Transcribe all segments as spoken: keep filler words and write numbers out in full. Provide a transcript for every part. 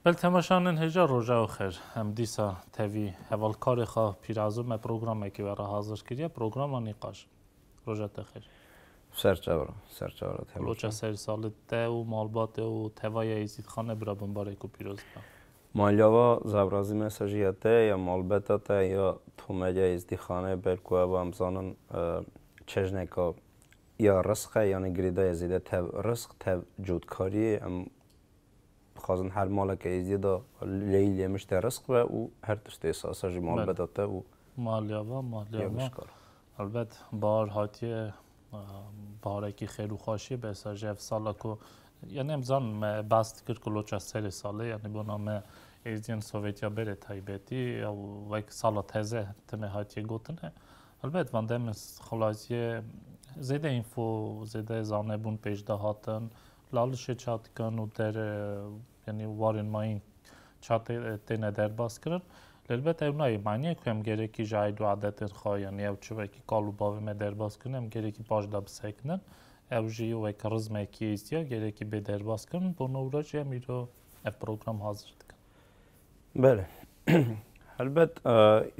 Bel temaşanên hêja, roja we xêr. Em dîsa tevî hevalkarê xwe Pîrazo me programekî we re hazir kiriye. Programa Nîqaş. Roja te xêr. Ser çawa, ser çawa te. Loça serî salê te û malbatê û tevaya Êzîdxanê bira bimbarek û pîroz be. Malava zevrazî mesajiya te ya malbeta te ya tomeriya Êzîdxanê, belku ev em zanin, e, çejneka ya rizq e, yanî girêdayê zêde tev rizq, tev cotkariyê. Em dixwazin her maleke Êzidî de leyî lê mişte rizq be û her tiştê sasa jî Belê. malbeta te û Maliyava, maliyava. Helbet, bahar hatiye, e, baharekî xêr û xweşiyê be, sa ji ev sala ku, yani, em zanin me behs dikir ku loça serê salê, yani, bona me Êzidiyên Sovyetiya berê taybetî, ew wek sala teze tine hatiye gotine. Helbet, van demê xulasiye zêde info, zêde zanebûn pêş de hatin. Lalişê çat dikin û der, e, yani warên mayîn çat tê-, têne derbas kirin. Lê elbet ew nayê maniyê ku em gerekî ji aîd û adetên xwe, yani ew çi wekî kal û bavê me derbas kirin, em gerekî paş de bisekinin. Ew jî wek rizmekî Êzdiya gerekî bê derbas kirin. Bona wira jî em îro ev program hazir dikin. Belê. Helbet, e,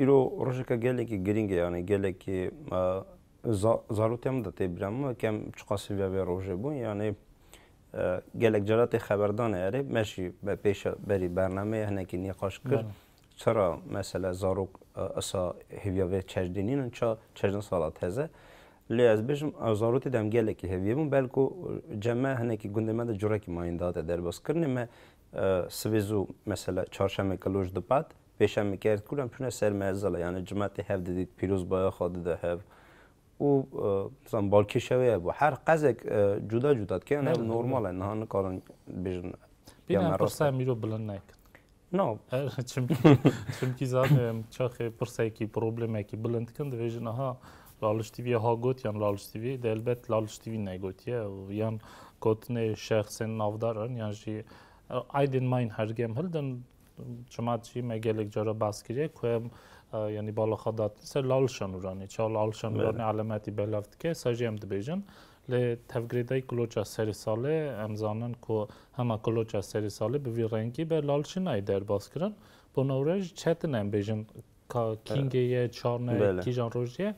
îro rojeke gelekî girîng e, yani gelekî, e, za-, zaroktiya min de tê bîra min, weke em çiqas hêviya vê rojê bûn, yani, e, gelek cara tê xeberdanê erê, me jî me pêşa berî bernameyê hinekî nîqaş kir. Belê. Çira mesela zarok, e, isa hêviya vê çejnê nînin, ça çejna sala teze. Lê ez bêjim, e, zarokê de em gelekî hêviyê bûn, belku, e, cem me hinekî gundê me de curekî mayîn dihate derbas kirinê me, e, sivê zû mesela çarşemê kiloj dipat, pêşemê kerd kul em çûne ser mezila, yani cimetê hev didît, pîrozbaya xwe dide hev. Û, e, zan balkêşe wê hebû. Her qezek, e, cuda cuda dike, yani ev Belê, normal e, niha nikarin bêjin. Bîne ya em me rast pirsa e. Em îro bilind nekin. No. Er, çimkî, çimkî zaten em çaxê pirsekî, problemekî bilind dikin, dibêjin, aha, Laliş T V'ye ha got yan Laliş T V, de elbet Laliş T V negotiye, û yan gotinê şexsên navdar in, yan jî, e, aydên mayîn hergem hildin, Çima jî me gelek cara behs kiriye ku em, e, yanî bala xwe datin ser Lalişa Nûranî. Çawa Lalişa Belê. Nûranî elemetî belav dike, sa jî em dibêjin. Lê tevgirêdayî kuloça serê salê, em zanin ku hema kuloça serê salê bi vî rengî be Lalişî nayê derbas kirin. Bona wira jî çetin em bêjin ka kîngê ye, çar ne, Belê. kîjan rojê ye.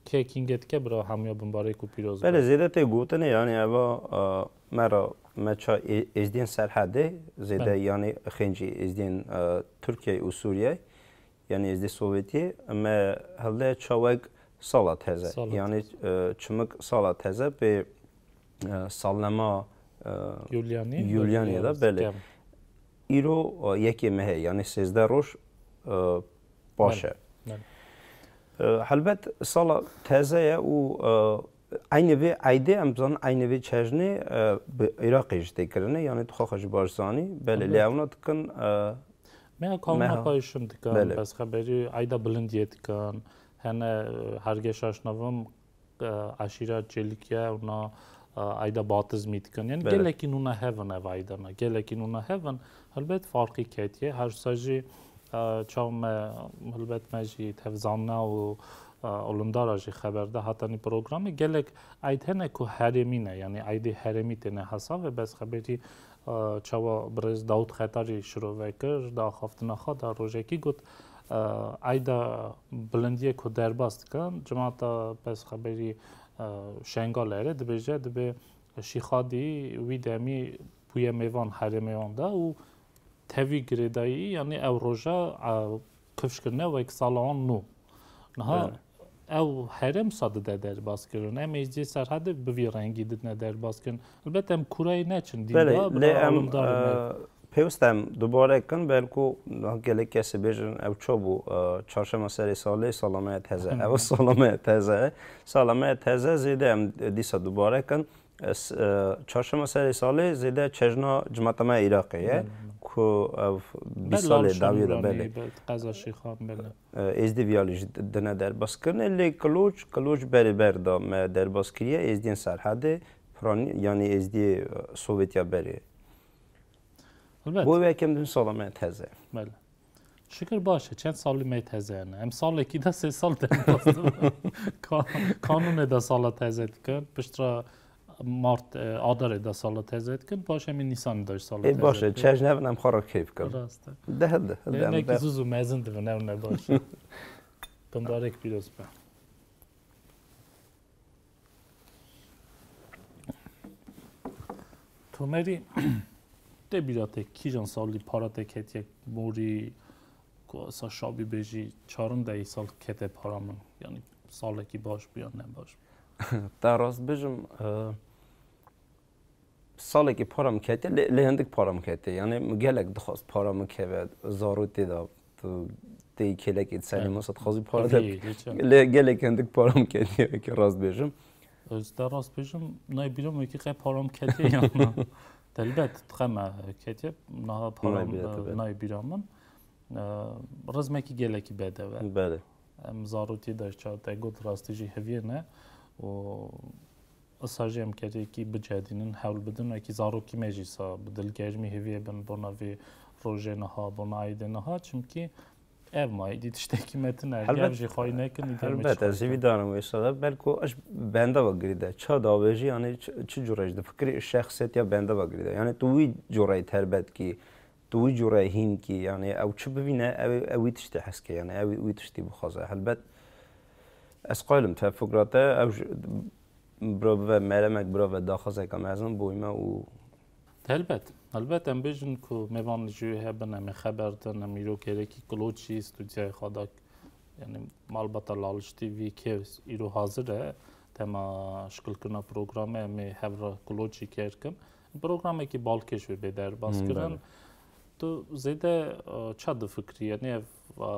Kê kîngê dike bira hemiya bimbarek û pîroz Belê, be. Zêde tê gotinê, yani eva, e, me ra, me ça ê-, êzdiyên Serhedê, zêde Belê. yani xêncî êzdiyên, e, Tirkiyeyê û Sûriyeyê, yani êzdî Sovyetiyê, me hilde ça wek sala teze. Sala Yani, teze. e, çimik sala teze pê, e, salnema, e, Yulianî, Yulianî de, Yulianî belê. Kem. Îro, e, yekê mehê, yani sêzdeh roj, e, baş Belê, e. belê. E, helbet sala teze ye û, e, eynî vê eydê em zanin, eynî vê çejnê, e, bi Iraqê jî tê kirinê, yani tu xwe xwe jî baş zanî. Belê, Helbet. lê ewna dikin, e, Me ya kanûna meha. payişim dikin, Belê. bes xeberî eyda bilindiyê dikin. Hene, e, hergeşa şnavim, e, eşîra Çêlikiye, ona, e, eyda batizmî dikin. Yani Belê. gelekî nûna hevin ev eydana. Gelekî nûna hevin. Helbet farqî ketiye. Her sa jî, e, çaw me, helbet me jî tev zanna û, e, olindara jî xeber de hatanî programê. Gelek eyd hene ku herêmî ne. Yani eydê herêmî têne hesavê. Bes xeberî, e, çawa birêz Dawud Xetarî şirove kir, da axaftina xwe da rojekî got, e, eyda bilindiyê ku derbas dikin, cimata bes xeberî, e, Şengalê re dibêje, dibê Şîxadî wî demî bûye mêvan herêmê wan de û tevî girêdayî, yanî ew roja, e, kifş kirine wek sala wan nû. Niha Evet. ew herêm sa dide derbas kirin. Em êzdiyê Serhedê bi vî rengî didine derbas kirin. Elbet em kurayê neçin dîn Belê, de, lê bira em, alimdarê me. e, pêwist em dubare kin, belku gelek kesê bêjin ew ço bû, e, çarşema serê salê, salameya teze. Ew salameya teze. Salameya teze zêde em dîsa dubare kin. E, s-, e, çarşema serê salê zêde çejna cimata me Iraqê ye, Belê, belê. ku ev Belê, bîst salê Lalişa dawî de Nûranî, belê. belê, Qeza Şîxan, belê. E, Êzdî viyalî jî dine derbas kirine, lê Kiloç, Kiloç berê ber da me derbas kiriye, Êzdiyên Serhedê, piranî, yanî Êzdiyê, e, Sovyetiya berê. Elbet. Bo wê yekem din sala me teze. Belê. Şikir baş e, çend salî me teze ne. Em salekî de sê sal derbas dibin. Ka-, kanûnê de sala teze dikin. Piştre Mart, e, Adarê de sala teze dikin, paşê em ê Nîsanê de jî sala Ê teze baş e, dikin. Çejn hebin em xwe re keyf bikin. Rast e. De hilde, hilde Lê em nekî de zû zû mezin dibin, ew ne baş e. Gundarek pîroz be. Tomerî, te bîra te kîjan salî para te ketiye morî, ku esa şabî bêjî, çarin de îsal kete para min. Yanî salekî baş bû ya ne baş bû? Te rast bijim, e, salekî para min ketiye, lê, lê hindik para min ketiye. Yanî min gelek dixwast para min keve, zarû tê de, tu tê kêlekê di serê Evet. min se dixwazî para Tabii, de. Lê gelek hindik para min ketiye, wekî rast bêjim. Ez te rast bêjim, nayê bîra min wekî qey para min ketiye yan na. Te helbet, dixeme ketiye, niha para Nayê bîra te, belê. Nayê bîra min. E, rizmekî gelekî bedew e. Belê. Em zarokî de çawa te got rastî jî heviyê ne û esa jî em kerekî bicedînin, hewl bidin, wekî zarokî me jî sa bi dilgermî heviyê bin bona vê rojê niha, bona aîdê niha, çimkî ev ma êdî tiştekî me tune, Helbet. Ev jî xwayî nekin, îdî me Helbet, çi ez xwayî hêvî kin. Darim wê sala, belko eş bende ve girî de, ça davêjî, yanî çi, çi cure ji difikirî şexsiyet ya bende ve girî de. Yanî tu wî cureyê terbet kî, tu wî cure hîn kî, yanî ew çi bivîne, ew, ew wî tiştî hes ke, yanî ew wî tiştî bixwaze. Helbet, ez qayil im, te fikra te, ew ji, bira bive meremek, bira ve daxwazeka mezin boyî me û Helbet, helbet em bêjin ku mêvan ji wê hebin, em ê xeber din, em îro gerekî Kiloçî stûdyayê xwe de, yanî malbata Laliş T V kê îro hazir e, dema şikilkirina programê em ê hev re Kiloçî kêr kin. Programekî balkêş wê bê derbas Hmm, kirin. belê. Tu zêde, e, ça difikirî? Yanî ev, e,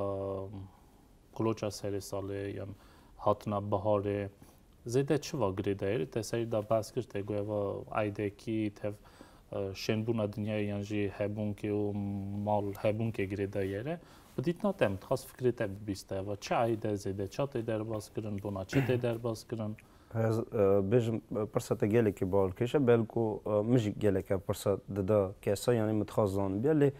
Kiloça serê salê yan hatina biharê zêde çi va girêdayî? Te serî de behs kir, te got eva aîdekî tev, e, şênbûna dinyayê yan jî hebûnkê û mal hebûnkê girêdayî ye. Bi dîtina te em dixwast fikrê te bibîste eva çi aîde zêde ça tê derbas kirin, bona çi tê derbas kirin? Ez, e, bêjim, e, pirsa te gelekî balkêş e, belku, e, min jî gelek ev pirsa dida kesa, yanî min dixwest zanibiya, lê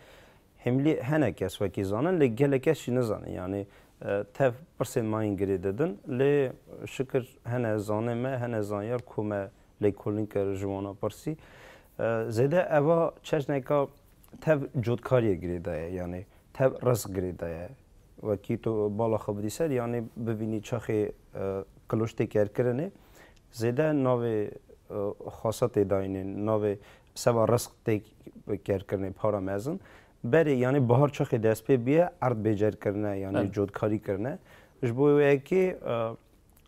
hemlî hene kes wekî zanin, lê gelek kes jî nizanin. Yanî, e, tev pirsên mayîn girê didin, lê şikir hene zanê me, hene zanyar ku me lêkolîn kir ji wana pirsî. E, zêde eva çeşneka tev cotkariyê girê daye, yanî tev rizq girê daye. Wekî tu bala xwe bidî ser, yanî bibînî çaxê, e, kiloş tê kerkirinê, zêde navê, e, xasa tê dayînê, navê seba rizq tê kerkirinê para mezin. Berê, yanî bihar çaxê dest pê bûye, erd bêcer kirine, yanî Evet. cotkarî kirine. Ji bo wê yekê, e,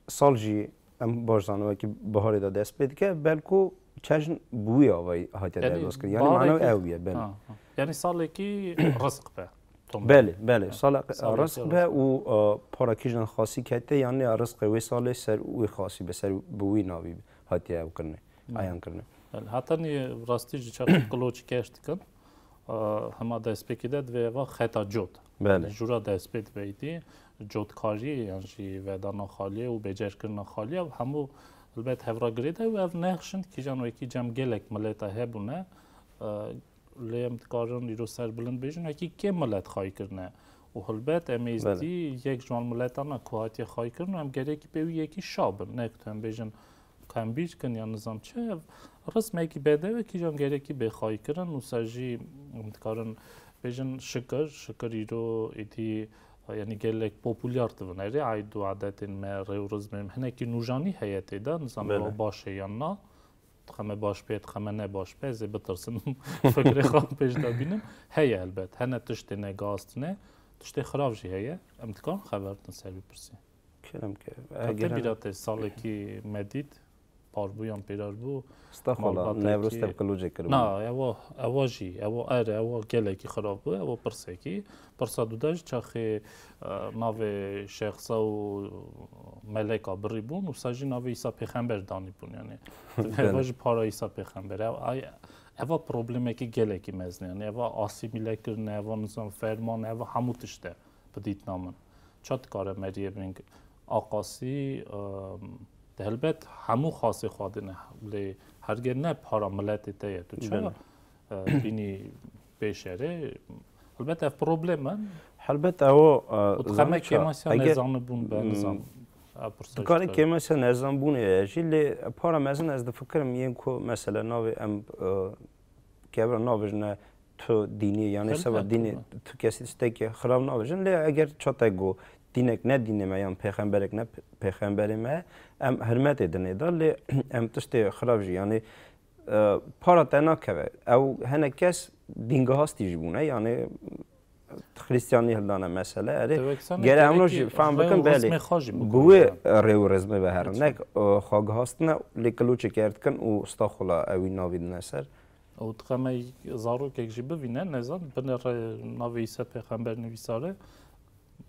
sal jî em baş zanin wekî biharê de dest pê dike, belku çejn bi wî avayî hatiye Yanî derbas kirin. Yanî baharê mana ki ew ye, belê. Ha, ha. Yanî salekî rizq be. Tom Belê, be. belê. Ha, Salek salekî rizq be rizq. û, e, para kîjan xasî kete, yanî ya rizqê wê salê ser wê xasî be, ser bi wî navî hatiye ew kirine, Hmm. eyan kirine. Belê. Heta nî rastî ji çaxê Kiloçî keş dikin. E, hema destpêkê de divê eva xeta cot. Belê. Jûra destpê dibe îdî, cotkariyê yan jî vedana xaliyê û becerkirina xaliyê, ev hemû helbet hevra girêdayî û ev nexş in kîjan wekî cem gelek mileta hebûne, e, lê em dikarin îro serbilind bêjin, wekî kêm milet xayî kirine. Û helbet em ê Belê. îstî yek ji wan miletana ku hatiye xayî kirin û em gerekî pê wî yekî şa bin. Ne ku em bêjin, Ka em bîr kin ya nizam çi, ev rizmekî bedew e, kîjan gerekî bê xayî kirin, wisa jî em dikarin bêjin şikir, şikir îro êdî, yanî gelek populyar dibin. Erê aîd û adetên me, rê û rizmên me, hinekî nûjanî heye tê de, nizam Belê. ewa baş e yan na, dixeme baş pê, dixeme ne baş pê, ez ê bitirsim, fikrê xwe pêş de bînim. Heye helbet, hene tiştê ne gastine, tiştê xirav jî heye, em dikarin xeber din ser vî pirsê. Kerem ke. Heta Eger bîra te salekî me dît, par bû yan pêrar bû, Staxola, malbatê Newroz ki tev kilocê kiribû. Na, ewa, ewa jî, ewa er, ewa gelekî xirab bû, ewa pirsekî. Pirsa duda jî çaxê, e, navê şexsa û meleka birî bûn, wisa jî navê Îsa Pêxember danî bûn, yanî. Belê. Ewa jî para Îsa Pêxember. Ev, ay, eva problemekî gelekî mezin e, yanî eva asîmîle kirine, eva nizam ferman, eva hemû tişt e, bi dîtina min. Ça dikare meriyê bing aqasî, em, de helbet hemû xasê xwe dine, lê herge ne para miletê te ye, tu çawa, Belê. e, bînî pêşerê? Helbet ev problem e. Helbet ew, e, Û dixeme zanî ça, kêmasiya eger, nezanibûn be, mm, nizam. Dikarê kêmese nezanbûnê ye jî, lê para mezin ez difikirim yên ku mesela navê em, e, kevra navêjine tu dînî, yanî seba dînê tu kesî tiştekî xirab navêjin, lê eger çatek got dînek ne dînê me yan pêxemberek ne pê-, pêxemberê me, em hirmetê dinê de, lê em tiştê xirab jî, yanî, e, para te nakeve. Ew hinek kes dîngehastî jî bûne, yanî Xristiyanî hildane mesele. Erê, gere em jî fehm bikin, belê. Bi wê rê û rizmê ve herin. Nek, e, xwe gihastine, lê kiloçê kerdikin û staxula ewî navî dine ser. Û dixeme zarokek jî bivîne, nezan, binê re navê Îsa Pêxember nivîsare.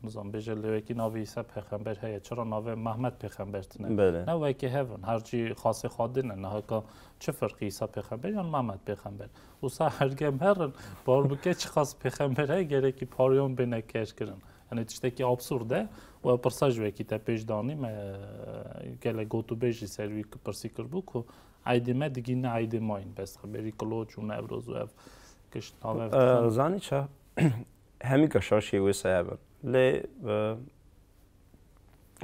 Nizam, bêje lê wekî navê Îsa Pêxember heye. Çira navê Mehmet Pêxember tine? Belê. Ne wekî hev in. Her cî xasê xwe dine. Nehaka çi ferqî Îsa Pêxember yan Mehmet Pêxember? Wisa hergem herin, bar bike çiqas pêxember heye, gerekî pariyan bêne keşkirin. Yanî tiştekî absurd e û ev pirsa ji wekî te pêş danî, me gelek gotûbêj jî ser wî pirsî kiribû ku eydê me digîne eydê mayîn, bes xeberî Kiloç û Newroz û ev kişt nave. Zanî ça? Hemîka şaşiyê wê seye bin. Lê, e,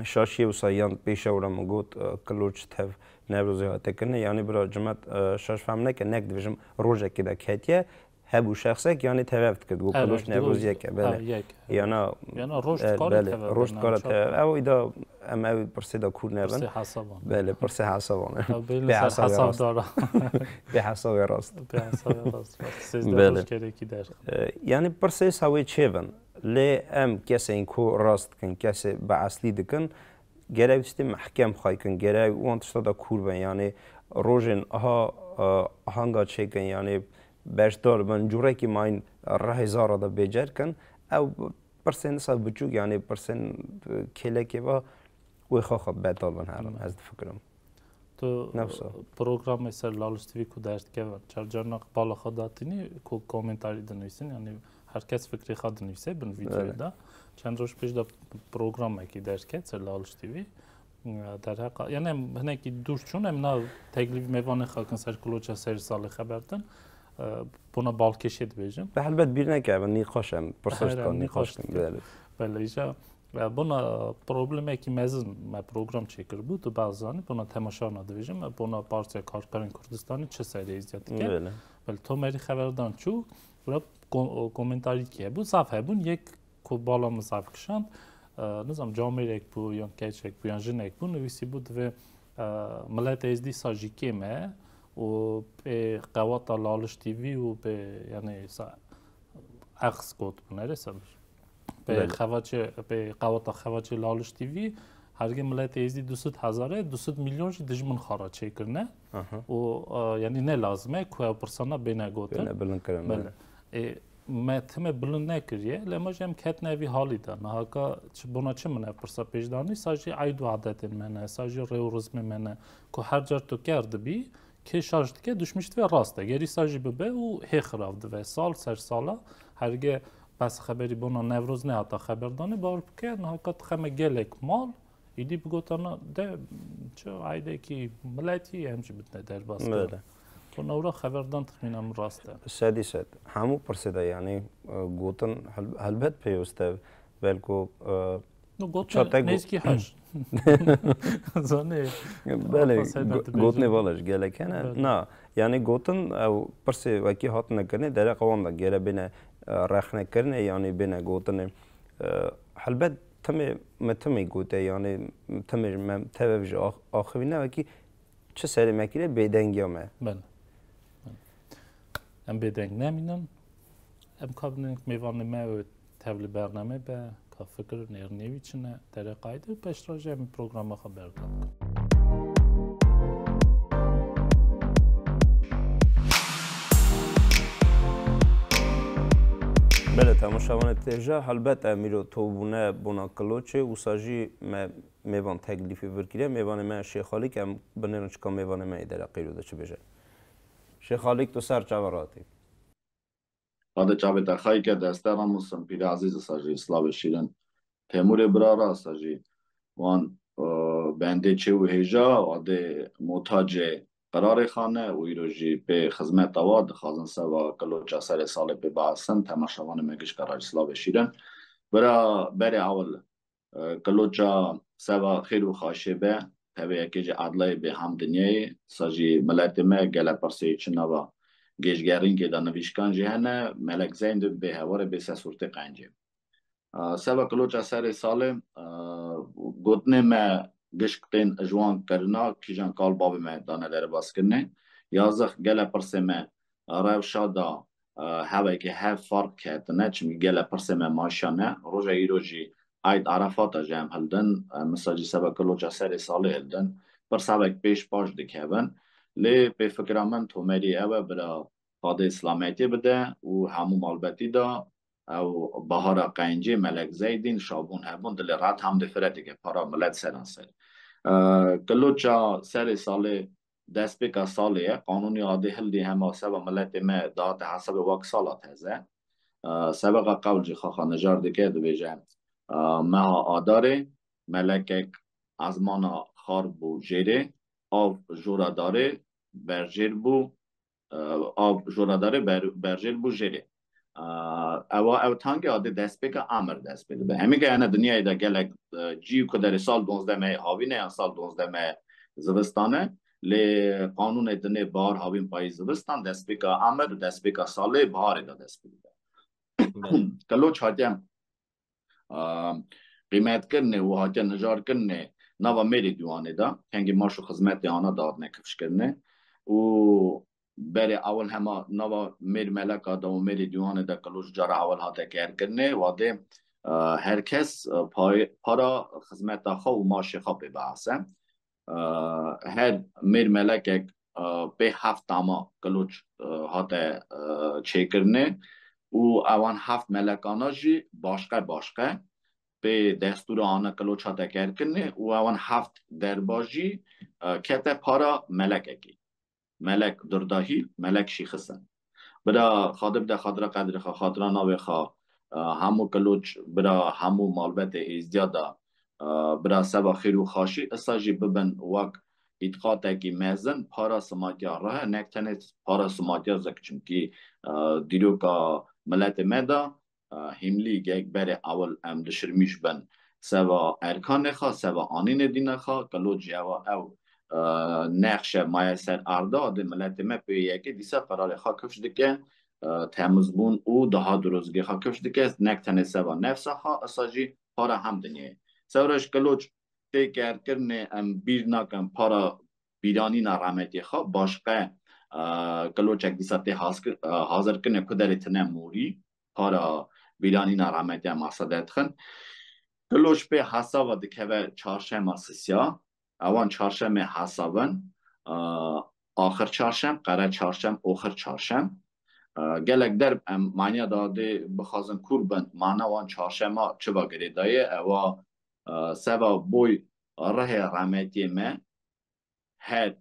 şaşiyê wisa yan pêşewra min got, e, Kiloç tev Newrozê hate kirinê. Yanî bira cimet, e, şaş fehm neke, nek dibêjim rojekê de ketiye. Hebû şexsek, yanî tev ev dikir, got Kiloç Newroz yek e, belê. Yana, yana roj dikare tev ev. Roj dikare tev ev. Ew îda em ev pirsê de kûr nebin. Pirsê hesaban. Belê, pirsê hesaban. Pê hesabê rast. Pê hesabê rast. Pê hesabê rast. Sêzdeh roj gerekî der. E, yanî pirsê wisa wê çêbin. Lê em kesên ku rast dikin, kesê bi eslî dikin, gere tiştê mehkem xay kin, gere wan tişta da kûr bin. Yanî rojên aha, e, ahanga çêkin, yanî beşdar bin, curekî mayîn rehê zara da bêcer kin. Ew pirsên wisa biçûk, yanî pirsên, e, kêlekê va wê xwe xwe betal bin herin, ez difikirim. Tu programê ser Laliş T V ku derdikeve, çar carna bala xwe datînî ku komentarî dinivîsin, yanî her kes fikrê xwe dinivîse bin vîdeoyê de. Çend roj pêş de programekî derket ser Laliş T V. Derheqa, yanî em hinekî dûr çûn, em na teklîf mêvanê xwe kin ser Kiloça Serî Salê xeber din. Bona balkêşê dibêjin. Te helbet bîr nekeve, nîqaş em, pirsaj dikan, nîqaş dikin. Belê, îja E, bona problemekî mezin me program çêkiribû, tu baz zanî, bona temaşana dibêjim, me bona Partiya Karkerên Kurdistanê çi serê îzya dike. Belê. Belê, Tomerî xeberdan çû, bira ko-, komentarî ki hebû, zaf hebûn, yek ku bala min zaf kişand, e, nizam camêrek bû, yan keçek bû, yan jinek bû, nivîsî bû divê, e, millet êzdî sa jî kêm e û pê qewata Laliş T V û pê, yanî sa eqs got bû, nerê se bir. Pê xevaçê, pê qewata xevaçê Laliş T V, hergê miletê êzdî du sed hezar e, du sed milyon jî dijmin xwe re çêkirine. Û, e, yanî ne lazim e ku ew pirsana bêne gotin. Bêne bilind kirin, belê. E, me timê bilind nekiriye, lê me jî em ketine vî halî de. Nahaka çi, bona çi min ev pirsa pêş danî, sa jî eyd û adetên me ne, sa jî rê û rizmê me ne, ku her car tu ker dibî, kê şaş dike, duşmîş divê rast e. Gerî sa jî bibe û hê xirav dive. Sal ser sala, herge bes xeberî bona Newroz nehata xeberdanê, bawer bike, niha ka dixeme gelek mal, îdî bigotana de çi aydekî miletî em jî bidine derbas kirin. Belê. Bona ewra xeberdan texmîna min rast e. Sedî sed. Hemû pirsê de, yanî, e, gotin hel-, helbet pêwist e, belku, e, No, gotinê çatek go- nêzîkî heşt. Zanê. Belê, go-, gotinê vala ji gelek hene. Belê. Na, yanî gotin, ew pirsê wekî hatine kirinê, dereqa wan de gere bêne, e, rexne kirinê, yanî bêne gotinê. E, helbet timê, me timê gote, yanî timê me tev ev jî ax-, axivîne wekî çi serê me kire bêdengiya me. Belê. Belê. Em bêdeng nemînin. Em ka binin mêvanê me û tevlî bername be, ka fikir nêrnê wî çi ne, dereqa êdî û pêşra jî em programa xwe berda bikin. Belê, temaşevanê têja, helbet em îro to bûne bona Kiloçê, wisa jî me mêvan teklîfî vir kiriye. Mêvanê me Şêx Xalîk, em binêrin çika mêvanê me ê dereqê îro de çi bêje. Şêx Xalîk, tu ser çava ratî. Xwedê çavê te xayî ke, deste Ramusim, pîrê ezîz, sa jî silavê şîrin. Temûrê bira ra sa jî wan, e, bendê çê û hêja, wadê motacê qirarê xane û îro jî pê xizmeta wa dixwazin seba Kiloça Serê Salê pê bihesin, temaşevanê me gişka ra jî silavê şîrin. Bira berê ewil Kiloça seva xêr û xaşê be, tevê yekê ji edlayê bê hem dinyayê, sa jî miletê me gele pirsê çi nava gêjgerînkê de nivîşkan jî hene, Melek Zeyn dibê hewarê bê ser sûrtê qencê. Seva Kiloça serê salê, gotinê me gişk tên ji wan kirina, kîjan kal bavê me dane derbas kirine. Yazix gele pirsê me rewşa da, hevekê hev farq ketine, çimkî gele pirsê me maşa ne. Roja îro jî Eyd Arafata jî em hildin, misal jî seva Kiloça serê salê hildin. Pirs hevek pêş paş dikevin. Lê pê fikra min tomerî ew e, bira Xwedê silametiyê bide û hemû malbetî de ew bahara qencê, Melek Zeydîn, şabûn hebûn, dilê rehet hem dê fire dike para milet seran ser. Kiloça serê salê destpêka salê ye. Qanûnê adê hildî hema seva miletê me dihate hesabê wek sala teze. Sebeqa qewl jî Xaxa Nijar dike, dibêje, meha Adarê melekek ezmana xar bû jêrê, av jora darê berjêr bû, av jora darê ber, berjêr bû jêrê. Ewa ew tangê adê destpêka emir dest pê dibe. Hemî ke hene dinyayê de gelek cî ku derê sal duwazdeh mehê havîn e yan sal duwazdeh mehê zivistan e. Lê qanûnê dinê bahar, havîn, payîz, zivistan, destpêka emir, destpêka salê biharê de dest pê dibe. Kiloç hatiye qîmetkirinê û hatiye nijarkirinê nava mêrê dîwanê de, kengî maş û xizmetê ana dihatine kifşkirinê û berê ewil hema nava mêr meleka de û mêrê dîwanê de Kiloç cara ewil hate kerkirinê, wadê her kes pay, para xizmeta xwe û maşê xwe pê bihese. Her mêr melekek pê heft tama Kiloç hate çêkirinê û ewan heft melekana jî başqe başqe pê destûra ana Kiloç hate kerkirinê û ewan heft derba jî kete para melekekî. Melek Durdahî, Melek Şîxisen. Bira Xwedê bide xatira qedrê xwe, xatira navê xwe, hemû Kiloç, bira hemû malbetê Êzdiya de, bira seva xêr û xaşî, isa jî bibin wek îtiqatekî mezin, para simatiya rih e, nek tenê para simatiya zik, çimkî dîroka miletê me de hîmlî gek berê ewil em dişirmîş bin seva erkanê xwe, seva anînê dîna xwe, Kiloç jî ewa ew nexşe maye ser arda, adê miletê me pê yekê dîsa qerarê xwe kifş dike, temizbûn û daha dirozgê xwe kifş dike, nek tenê seva nefsa xwe, isa jî para hem dinyayê. Sewreş Kiloç tê kerkirinê em bîr nakin para bîranîna rahmetiyê xwe, başqe Kiloçek dîsa tê hazkir-, hazirkirinê ku derê tine morî, para bîranîna rahmetiya masa dertixin. Kiloç pê hesava dikeve çarşema sisiya. Ewan çarşemê hesabin, axir çarşem, qere çarşem, oxir çarşem. Gelek derb em maniya dadê bixwazin kûr bin, mana wan çarşema çiva girêdayê, ewa seva boy rihê rahmetiyê me her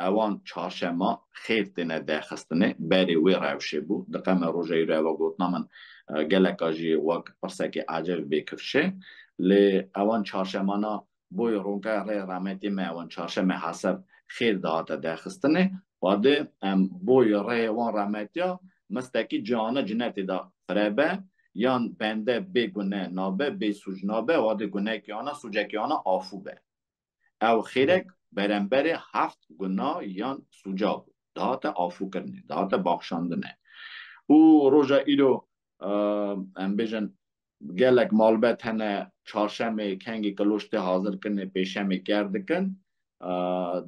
ewan çarşema xêr têne derxistinê, berê wê rewşê bû. Diqeme roja îro ewa gotina min, e, geleka jî wek pirsekê ecêb bê kifşê. Lê ewan çarşemana boy ronke rê rahmetî me ewan çarşemê hesab xêr dihate derxistinê. Wadê em boy rê wan rahmetiya mistekî cihana cinetê de firebe, yan bende bê gune nabe, bê sûc nabe, wadê gunekî ana, sûcekî ana afû be. Ew xêrek beremberê heft guna yan sûca bû. Dihate afûkirinê, dihate baxşandine. Û roja îro, e, em bêjin, gelek malbet hene çarşemê kengî kiloş tê hazir kirinê, pêşemê ker dikin. E,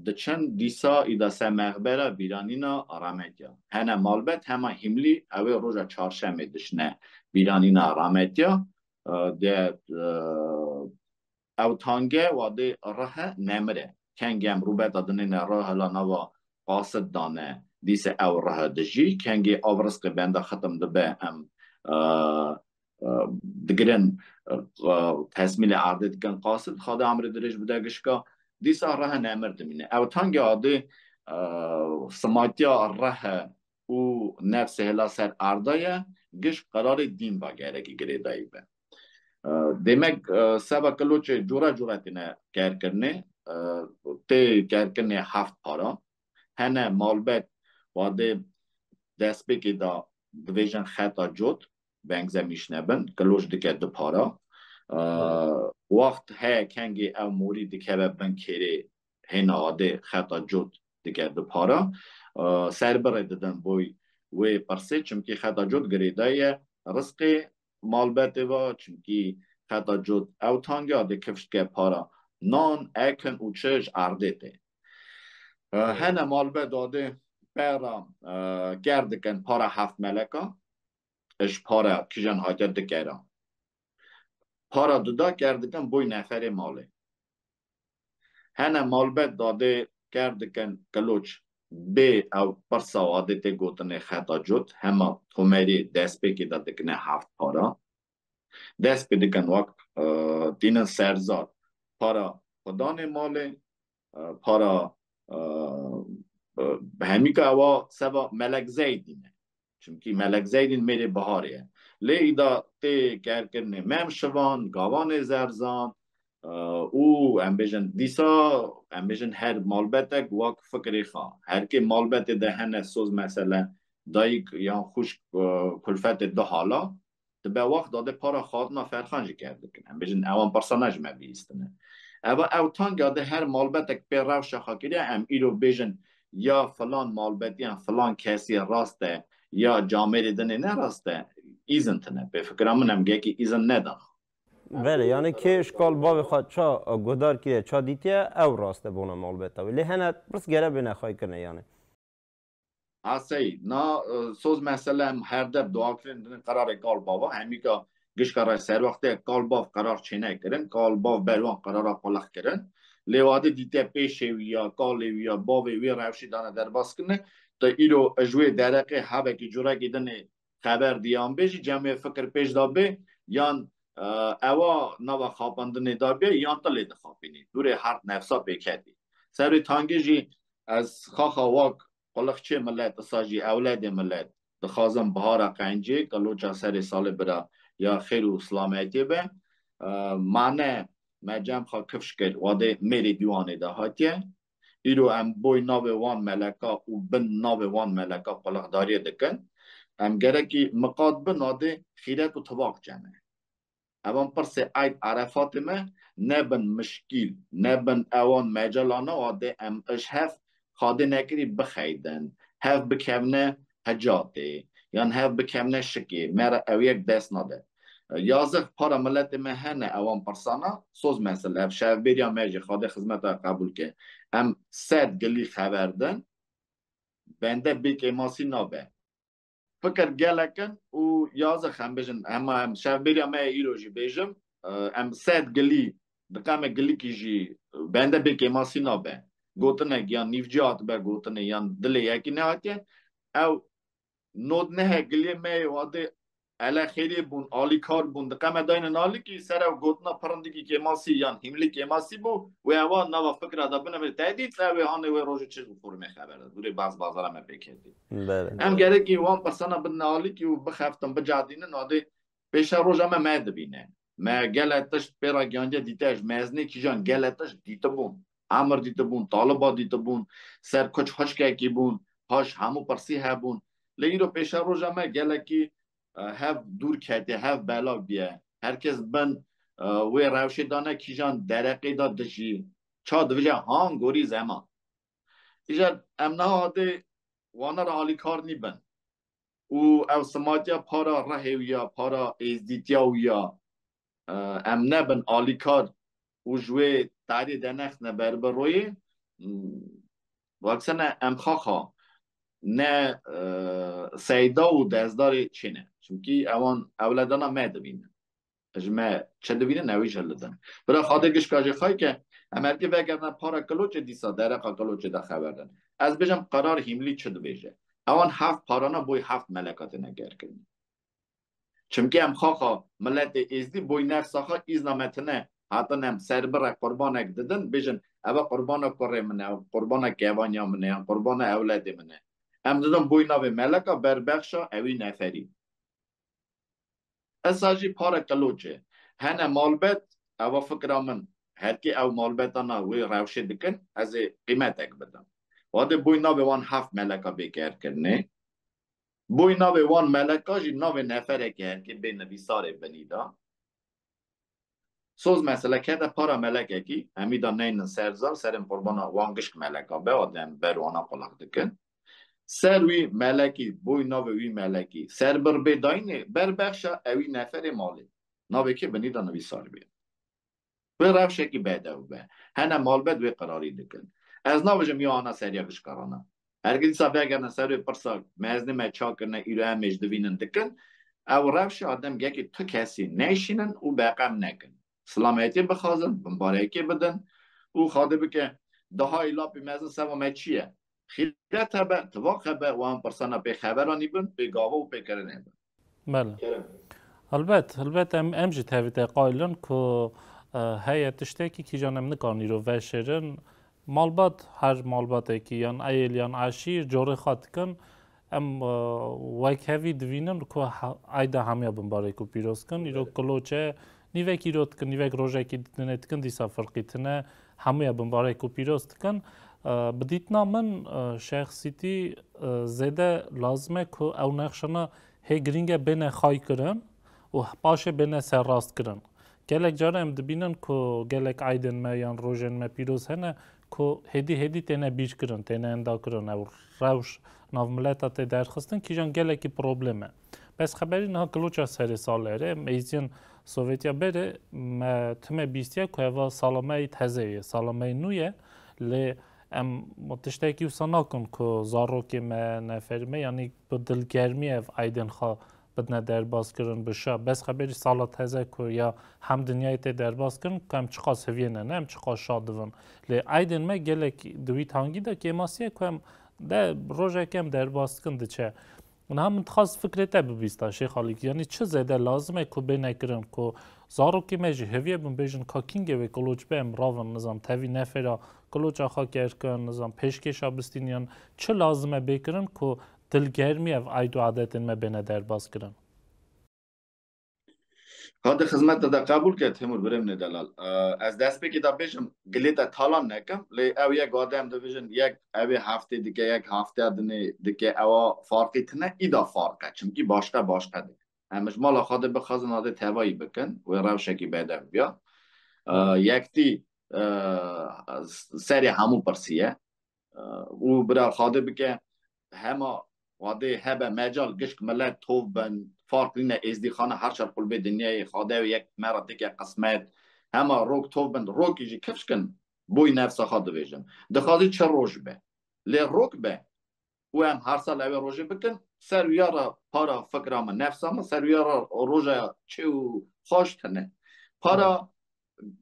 diçin dîsa îda se mexbera bîranîna rahmetiya. Hene malbet hema hîmlî ew ê roja çarşemê dişine bîranîna rahmetiya. E, de, e, Ew tange wadê rihe nemir e. Kengê em rûbeta dinêne rih hila nava qasid dane, dîse ew rihe dijî. Kengê av rizqê benda xitim dibe em, e, e, digirin, e, tesmîlê erdê dikin qasid, Xwedê emrê dirêj bide gişka, dîsa rihe nemir dimîne. Ew tange adê, e, simatiya rihe û nefsê hela ser erda ye, giş qerarê dîn va gerekî girêdayî be. E, demek, e, seba kiloçê cure cure têne kerkirinê, e, tê kerkirinê heft para. Hene malbet wadê destpêkê de divêjin xeta cot, bengze mîşne bin, kiloç dike du para. E, wext heye kengê ew morî dikeve bin kêrê hêna adê xeta cot dike di para. E, serbirê didin boy wê pirsê, çimkî xeta cot girêdayî ye rizqê malbetê ve, çimkî xeta cot ew tang e, adê kifş dike para nan, ekin û çi ji erdê tê. E, hene malbet dadê pera, e, ker dikin para heft meleka, ji para kijan hatiye dikera. Para duda ker dikin boy neferê malê. Hene malbet dadê ker dikin kiloç bê ew pirsa adê tê gotinê xeta cot, hema tomerî destpêkê de dikine heft para. Dest pê dikin wek, e, tînin serzar. Para xudanê malê, e, para, e, e, hemîka ewa seva Melek Zeydî ne. Çimkî Melek Zeydîn mêrê biharê ye. Lê îda tê kerkirinê mem şivan, gavanê zerzan, e, û em bêjin dîsa, em bêjin her malbetek wek fikrê xwe. Her kê malbetê de hene soz mesele dayik yan xwişk, e, kulfetê du hala, dibe wext dadê para xwatina ferxan jî ker dikin. Em bêjin ewan pirsana ji me bihîstine. Eva ew tanga de her malbetek pê rewşa xwe kiriye, em îro bêjin ya filan malbetiyan filan kesî rast e, ya camêrê dinê ne rast e, îzin tine. Pê fikira min em gelekî îzin nedan. Belê, yani kê ji kal bavê xwe ça guhdar kiriye, ça dîtiye, ew rast e bona malbeta wê. Lê hene pirs gere bêne xwey kirine yani. Asey, na, e, soz mesele em her deb dua kirin, din qerarê kal bava, hemîka gişka re serwextê kal bav qerar çêne kirin, kal bav berwan qerara qulix kirin. Lê wade dîte pêşê wî ya, kalê wî ya, bavê wî rewşî dane derbas kirine. Te îro ji wê dereqê hevekî curekî dinê xeber diyan bê jî, cem wê fikir pêş da bê, yan, e, ewa nava xapandinê da bê, yan te lê dixapînî. Dûrê hert nefsa pêketî. Serê tangê jî ez xaxa wak qulixçê milet, isa jî ewledê milet dixwazin bihara qencê, kiloça serê salê bira ya xêr û silametiyê be. E, mane me cem xwe kifş kir, wadê mêrê dîwanê de hatiye. Îro em boy navê wan meleka û bin navê wan meleka qulixdariyê dikin. Em gerekî miqat bin adê xîret û tibaq cene. Evan pirsê Eyd Erefatê me nebin mişkîl, nebin ewan mecalana wadê em ji hev xadê nekirî bixeydin, hev bikevne hecatê, yan hev bikevne şikê, me re ew yek dest nade. Yazix para miletê me hene ewan pirsana, soz mesele, ev şevbêriya me jî xadê xizmeta qebûl ke. Em sed gilî xeber din, bende bê kêmasî nabe. Fikir gelek in û yazix em bêjin, hema em şevbêriya me ye îro jî bêjim, e, em sed gilî, diqeme gilikî jî bende bê kêmasî nabe. Gotinek yan nîvcî hatibe gotinê yan dilê yekî nehatiye. Ew nod nehe giliyê me yê wadê ele xêrê bûn, alîkar bûn, diqeme dayne nalikî, ser ew gotina pirindikî kêmasî yan hîmlî kêmasî bû, wê ewa nava fikra da bine bê tehdît, ew ê hanê wê rojê çi ji formê xeber de. Dûrê baz bazara me pêk hetî. Belê. Em gerekî wan pirsana bidine alîkî û bixeftin, bicadînin, adê pêşe roja me me dibîne. Me gele tişt pê ra giyandiye dîte, ji mezinê kîjan gele tişt dîtibûn. Emir dîtibûn, taliba dîtibûn, ser kuç hişkekî bûn, paş hemû pirsî hebûn. Lê îro pêşe roja me gelekî, e, hev dûr ketiye, hev belav biye. Her kes bin, e, wê rewşê dane kîjan dereqê da dijî. Ça divije han gorî zeman. Îcar em niha hadê wana re alîkar nîbin. Û ew simatiya para rehê wî ya, para êzdîtiya wî ya, e, em nebin alîkar û ji wê tarî denexne ber bi royê, m, waksene em xaxa ne, e, seyda û dezdarê çêne. Çimkî ewan ewledana me dibînin. Ji me çi dibînin, ew jî hilidin. Bira xadê gişka jê xay ke, em herkê vegerine para kiloçê dîsa dereqa kiloçê de xeber din. Ez bêjim qerar hîmlî çi dibêje. Ewan heft parana boy heft meleka têne gerkirin. Çimkî em xaxa miletê êzdî boy nefsa xwe îzna me tine hatin em ser bire qurbanek didin, bêjin eve qurbana kurê min e, qurbana kevaniya min e, yan qurbana ewledê min e. Em didin boy navê meleka berbexşa ewî neferî. Esa jî para kiloçê. Hene malbet, eva fikra min, herkê ew malbetana wê rewşê dikin, ez ê qîmetek bidim. Wadê boy navê wan heft meleka bê kerkirinê. Boy navê wan meleka jî navê neferekê herkê bê nivîsarê binî da. Soz mesele kete para melekekî, em î da neynin ser zar, serên qurbana wan gişk meleka be, wa dem ber wana qulaq dikin. Ser wî melekî, boy navê wî melekî, ser bir bê dayînê, ber bexşa ewî neferê malê. Navê kê binî da nivîsar bê. Bi rewşekî bedew be. Hene malbet wê qirarî dikin. Ez nabêjim ya ana seriya gişkarana. Herkê dîsa vegerine ser wê pirsa meznê me ça kirine, îro em ê ji divînin dikin. Ew rewşe adem gekê tu kesî neyşînin û beqem nekin. Silametiyê bixwazin, bimbarekê bidin û xade bike, daha îlapî mezin seba me çi ye? Xîret hebe, tivaq hebe, wan pirsana pê xeberanî bin, pê gava û pê kirinê bin. Bele. Kerem. Helbet, helbet em, em jî tevî te qayilin ku, e, heye tiştekî kîjan em nikarin îro veşêrin. Malbat, her malbatekî yan eyl yan eşîr corê xwe dikin. Em, e, wek hevî divînin ku ha-, eyda hemiya bimbarek û pîroz kin. Îro Bele. Kiloçe nîvek îro dikin, nîvek rojekî dinê dikin, dîsa firqî tine. Hemiya bimbarek û pîroz dikin. E, bi dîtina min, e, şexsîtî, e, zêde lazim e ku ew nexşana hê girîng e bêne xay kirin û paşê bêne serrast kirin. Gelek cara em dibînin ku gelek eydên me yan rojên me pîroz hene ku hêdî hêdî têne bîr kirin, têne enda kirin. Ew rewş nav mileta tê derxistin kîjan gelekî problem e. Bes xeberî niha kiloça serê salê re, em êziyên Sovêtiya berê me time bîstiye ku eva sala me yê teze ye, sala me yê nû ye. Lê em tiştekî wisa nakin ku zarokê me, neferê me, yanî bi dilgermî ev eydên xwe bidine derbas kirin bi şa. Bes xeberî sala teze ku ya hem dinyayê tê derbas kirin, ku em çiqas heviyê ne, ne, em çiqas şa dibin. Lê eydên me gelek di wî tangî de kêmasî ye ku em de rojek em derbas dikin diçe. Niha min dixwest fikrê te bibîsta, Şêx Xalîk. Yanî çi zêde lazim e ku bêne kirin ku zarokê me jî heviyê bin bêjin ka kîngê wê kiloç be em ravin, nizam tevî nefêra kiloça xwe ker kin, nizam pêşkêşa bistîniyan. Çi lazim e bê kirin ku dilgermî ev eyd û adetên me bêne derbas kirin? Xade xizmeta de qebûl ke Timur birê min ê delal. Ee, ez destpêkê de bêjim, gilê te talan nekim, lê ew yek wade em dibêjin, yek ew ê heftê dike, yek hefteya dinê dike, ewa farqî tine, îda farq e. Çimkî başqe, başqe dike. Em ji mala xwe de bixwazin adê tevayî bikin, wê rewşekî bedew biya. Ee, yektî, ee, serê hemû pirsî ye. Û bira xade bike, hema xade hebe mecal gişk milet tov bin, farq nîne êzdîxane her çar qulbê dinyayê, xade ew yek me re dike qismet, hema rok tov bin, rokî jî kifş kin, boy nefsa xwe dibêjin. Dixwazî çi roj be. Lê rok be. Û em her sal ew ê rojê bikin, ser wiya re para fikra min, nefsa min, ser wiya re roja çê û xweş tine. Para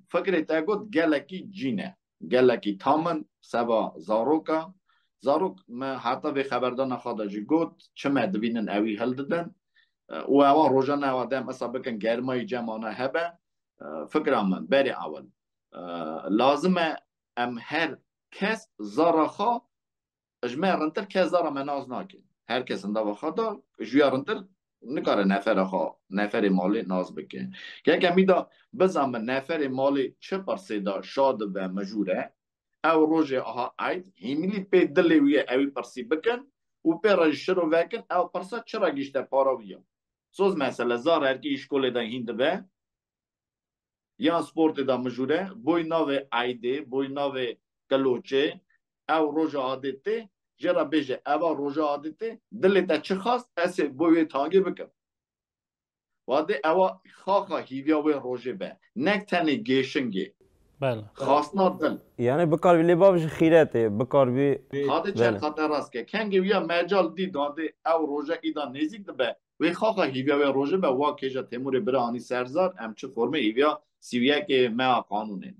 fikrê te got gelekî cîn e. Gelekî tam in, seba zaroka. Zarok me heta vê xeberdana xwe de jî got, çi me dibînin ewî hildidin. E, û ewa rojane ewa dem esa bikin germayî cemane hebe. E, fikra min, berê ewil. E, lazim e em her kes zara xwe, ji me rintir kes zara me nas nake. Her kes hindava xwe da, ji ya rintir nikare nefera xwe, neferê malê nas bike. Yek em îda bizanin neferê malê çi pirsê de şa dibe mijûr e, ew rojê aha eyd, hîmilî pê dilê wî ye, ewî pirsî bikin û pê re jî şiro vekin, ew pirsa çi re gişte para wî ya. Soz mesele, zar erkî îşkolê de hîn dibe, yan sportê de mijûre, boy navê eydê, boy navê kiloçê, ew roja adê tê, jê re bêje, eva roja adê tê, dilê te çi xwast, ez ê boy wê tangê bikim. Wadê ewa xaxa hîviya wê rojê be. Nek tenê gêşingê. Bele. Xastina dil. Yani bikarvî lê bav ji xîretê, bikarvî Xadê çend Bele. Xate rast ke. Kengê wiya mecal dî dadê ew roja îda nêzîk dibe. Wê xaxa hîviya wê rojê be, wa kêja Têmûrê bira anî serzar, em çi formê hîviya sî û yekê me a qanûnê.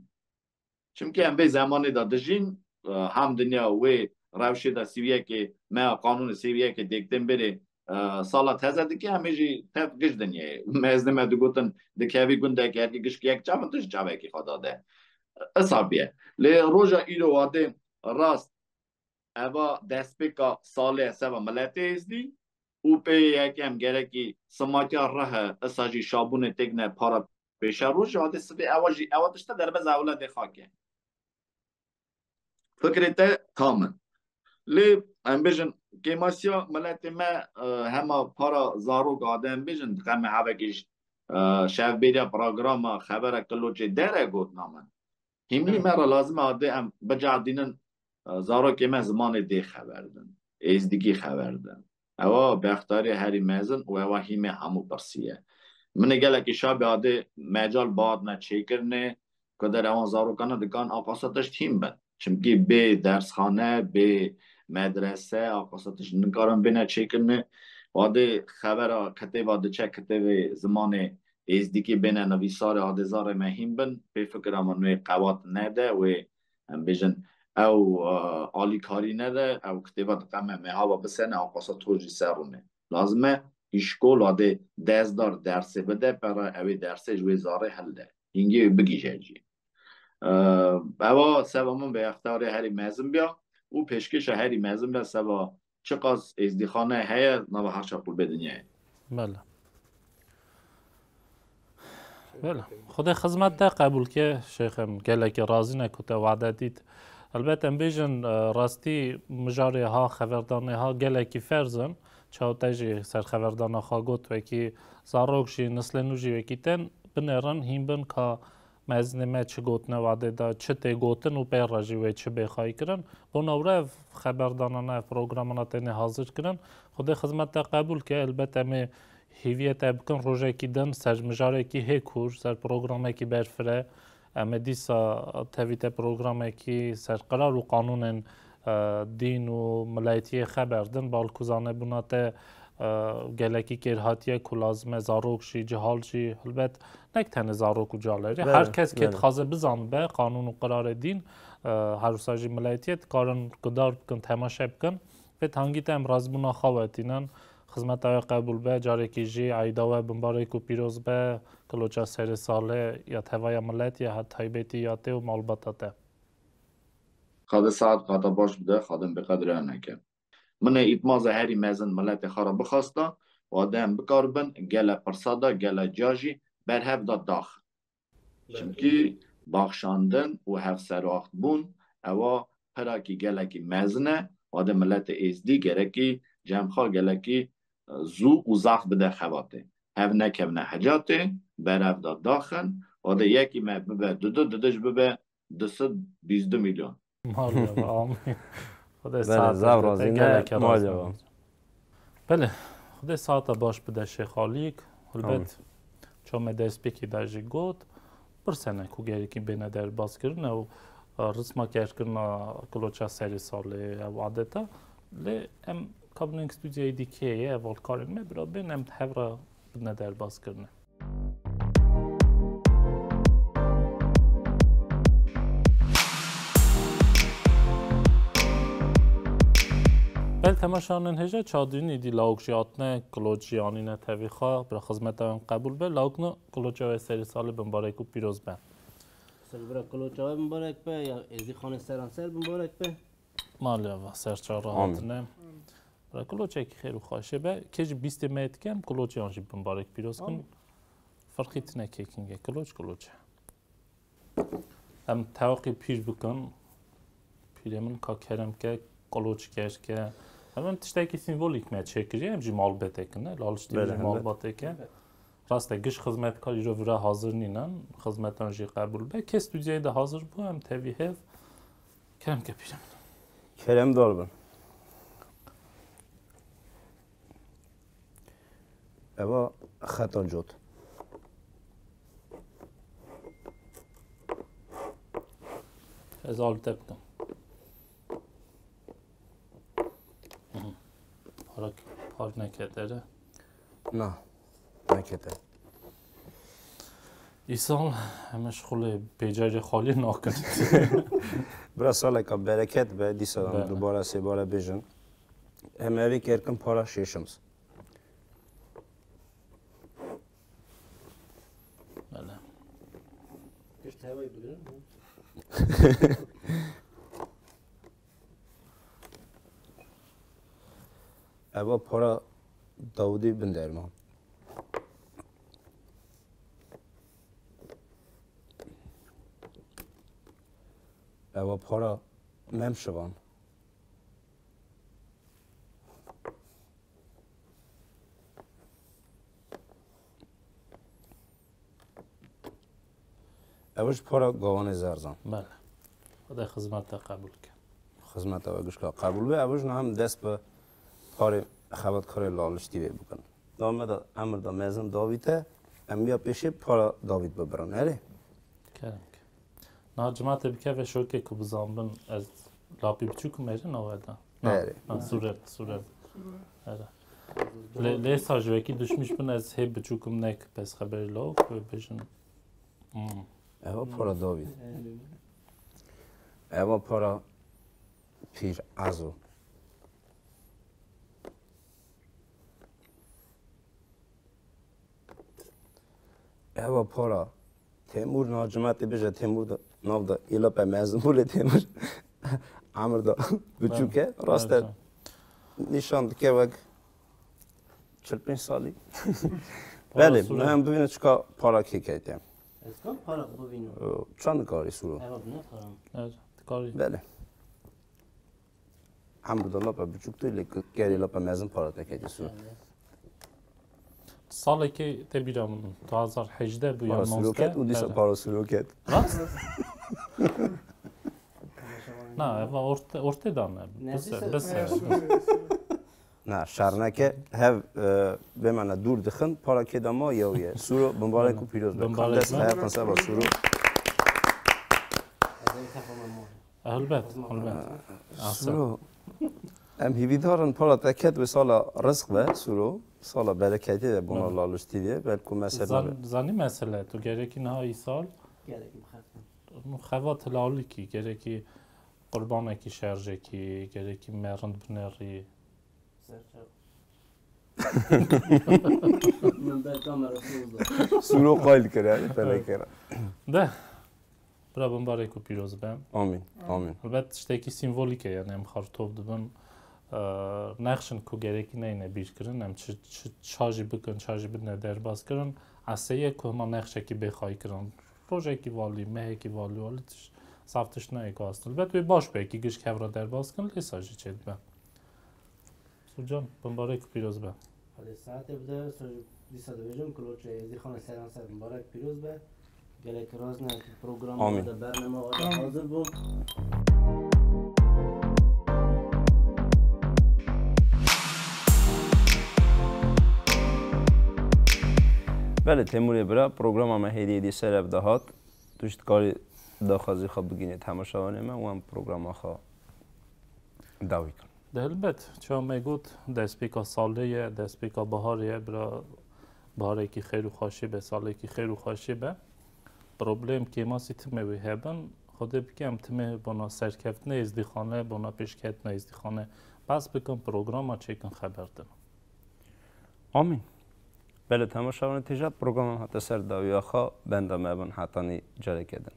Çimkî em vê zemanê de dijîn, e, hem dinya wê rewşê de sî û yekê me a qanûnê sî û yekê dêktên berê, e, sala teze dike, em ê jî tev giş dinyayê. Mezdê me digotin, dikevî gundek, herkî gişk yek çav in, tu ji çavekî xwe dade. Isa biye. Lê roja îro wadê rast eva destpêka salê seba miletê êzdî û pê yekem gerekî simakiya rihe, isa jî şabûnê têkine para pêşeroj, wadê sibê ewa jî, ewa tişte derbeza ewle dê xake. Fikrê te tam in. Lê em bêjin, kêmasiya miletê me, e, hema para zarok ade em bêjin, diqeme hevekî ji, e, şevbêriya programa xebera Kiloçê dere gotina min. Hîmlî me re lazim e adê em bicadînin, e, zarokê me zimanê dê xeber din, êzdîkî xeber din. Ewa bextarê herî mezin û ewa hîmê hemû pirsî ye. Min ê gelekî şa bê adê mecal bihatine çêkirinê, ku der ewan zarokana dikan aqasa tişt hîn bin. Çimkî bê dersxane, bê medrese, aqasa tişt nikarin bêne çêkirinê. Wadê xebera kitêba diçe kitêbê zimanê êzdîkî bêne nivîsarê adê zarê me hîn bin. Pê fikira min wê qewat nede, wê em bêjin ew, e, alîkarî nede, ew kitêba diqeme me hava bisene, aqasa to jî ser rûnê. Lazim e îşkol adê dersdar dersê bide, pera ew ê dersê ji wê zarê hilde. Hingê wê bigihîje cî. E, Ewa seba min bextarê herî mezin biya û pêşkêşa herî mezin be seba çiqas êzdîxane heye nava herşa qulbê dinyayê. Bele. Bele. Xwedê xizmet te qebûl ke, şêxim, gelekî razî ne ku te wade dît. Elbet em bêjin, e, rastî mijarê ha, xeverdanê ha gelekî ferz in. Çaw te jî ser xeverdana xwe got, wekî zarok jî, nislê nû jî wekî tên binêrin, hîn bin ka mezinê me çi gotine wadê de, çi tê gotin û pê re jî wê çi bê xayî kirin. Bona wre ev xeberdanana, ev programana têne hazir kirin. Xwedê xizmet te qebûl ke, elbet em ê hîviyê te bikin, rojekî din ser mijarekî hê kûr, ser programekî berfire, em ê dîsa tevî te programekî ser qirar û qanûnên, e, dîn û miletiyê xeber din. Bal ku zanebûna te, e, gelekî kêr hatiye ku lazim e zarok jî, cihal jî, helbet nek tenê zarok û cihalerî. Bele, Her kes kê bele. dixwaze bizanibe qanûn û qirarê dîn, e, her wisa jî miletiyê dikarin guhdar bikin, temaşe bikin. Vê tangî te em razîbûna xwe wetînin. Xizmeta we qebûl be, carekî jî eyda we bimbarek û pîroz be, Kiloça serê salê ya tevaya milet ya taybetî ya te û malbata te. Xwedê saet qata baş bide, Xwedê bi qedrê neke. Min ê îtmaza herî mezin miletê xwe re bixwesta, û adê em bikaribin gele pirsa de, gele ca jî berhev de dax. Çimkî baxşandin û hevseraxtbûn ewa pirakî gelekî mezin e, wadê miletê êzdî gerekî cem xwe gelekî, e, zû û zaf bide xebatê. Hev nekevne hecatê, berev de daxin, wadê yekî me bibe dudu, dudu jî bibe du sed bîst du milyon. Maliye be, amîn. Xwedê Belê, saet zaf bide te razî ne, gelek maliye razî be. Belê, Xwedê saeta baş bide Şêx Alîk. Helbet, Amîn. çaw me destpêkê de jî got, pirsene ku gerekî bêne derbas kirin ew, e, risma kerkirina Kiloça serê salê, ew adeta. Lê em kabin eng stûdyayê dîkê ye, hevalkarên me, bira bên em hev re bidine derbas kirine. Bel temaşanên hêja çadîn îdî lawik jî hatine, Kiloç jî anîne tevî xwe, bira xizmeta wan qebûl be, lawik no Kiloça we serê salê bimbarek û pîroz be. Ser bira Kiloça we bimbarek be, ya Êzdîxanê seran ser bimbarek be. Maliye ve, ser çar Amîn. rahatine. Bira Kiloçekî xêr û xweşê be, kê jî bîstê me dike, em Kiloçê wan jî bimbarek pîroz kin. Amîn. Ferqî tine kê kinge, Kiloç, Kiloç e. Em tewqî pîr bikin. Pîrê min ka kerem ke, Kiloç ker ke. Em, em tiştekî sîmbolîk me çêkiriye, em jî malbetek in, e, Lal Şitî Belê, jî helbet. malbatek e. Rast e, giş xizmetkar îro vira hazir nînin, xizmetan jî qebûl be. Kê stûdyayê de hazir bû, em tevî hev kerem ke pîrê min. Keremdar bin. Eva xetan cot. Ez alî te bikim. Hı hı. Para, par nekete re. Na, nekete. Îsal, em ji xulê bêcarê xalî nakin. Bira saleka bereket be, dîsa Be. dubare sêbare bêjin. Em evê kerkin para şêşims. Bele. Pişt hewayê bigrin. Eva para Dawudî bin derman. Eva para Mem Şivan. Ew ji para gawanê zerzan. Bele. Xwedê xizmet te qebûl ke. Xizmeta we gişka qebûl be. Ew ji niha em dest bi parê xebatkarê Laliştî vê bikin. Da me de emir da mezin Davîte, em ya pêşê para Davît bibirin. Erê? Kerem ke. Niha cemaetê bikeve şokê ku bizanbin ez lapî biçûk mêrin awe da. Na, Erê. Na, sûre, sûre. Erê. Lê, lê sa ji wekî düşmüş bin ez hê biçûkim nek pes xeberî law ku bêjin. Hmm. Eva para Davît. Eva para pîr Ezo. Eva para Temur na cemaetê bêje Temur da nav da îla pe mezin bû lê Temur emir da biçûk e. Rast e. Nîşan dike wek çil pênc salî. Belê, Sure. Em bibînin çika para kê ketiye. Ez kam para bibînim? Çand dikarî Suro? Eva bine param. Evet, dikarî. Belê. Emir da lapa biçûk tu lê gerê lapa mezin para te ketiye Suro. Salekê te bîra min du hazar hejdeh bû ya Para Suro ket û dîsa para Suro ket. Rast? Na, eva orte, ortê dane. Bise, bise. Na, şerneke hev e, bêmane dûr dixin, para kê de ma yew ye. Sûro, bimbarek û pîroz be. Kam dest heyatan seba Sûro. Helbet, helbet. Sûro, em hîvîdar in para te ket wê sala rizq be, Sûro. Sala bereketê de bona Laliştî de. Belku mesele be. Zanî mesele, tu gerekî niha îsal. Gerekî bixetin. Xevat hilalikî, gerekî qurbanekî şerjekî, gerekî me rind binerî. Min ber kamera soz da. Sûro qayl kir, yani, pelekera. De, bira bimbarek û pîroz be. Amîn, amîn. Helbet tiştekî sîmvolîk e, yani em xartov dibin. Nexşin ku gerekî neyne bîrkirin, em çi, çi, ça jî bikin, ça jî bidine derbas kirin. Eseye ku hema nexşekî bê xaykirin. Rojekî valî, mehekî valî, walî tiş, saf tişt nayê ku astil. Bet wê baş be, ekî gişk hev re derbas kin, lê sa jî çêdibe. Sûcan, bimbarek û pîroz be. Hadi saete bide, dîsa dibêjim, Kuloçê Êzdîxanê seran ser bimbarek pîroz be. Gelek razne ki programa Amîn. De bernama wada hazir bû. Belê Temurê bira, programa me hêdî hêdî ser ev de hat. Tu jî dikarî daxwazî xwe bigînî temaşevanê me û em programa xwe dawî kin. De helbet, çawa me got, destpêka salê ye, destpêka biharê ye, bira biharekî xêr û xweşî be, salekî xêr û xweşî be. Problem kêmasî timê wê hebin, Xwedê bike em timê bona serkeftinê Êzdîxane, bona pêşketina Êzdîxane behs bikin, programa çêkin xeber din. Amîn. Belê temaşevanê têja programan hate ser dawiya xwe, benda me bin hetanî careke din.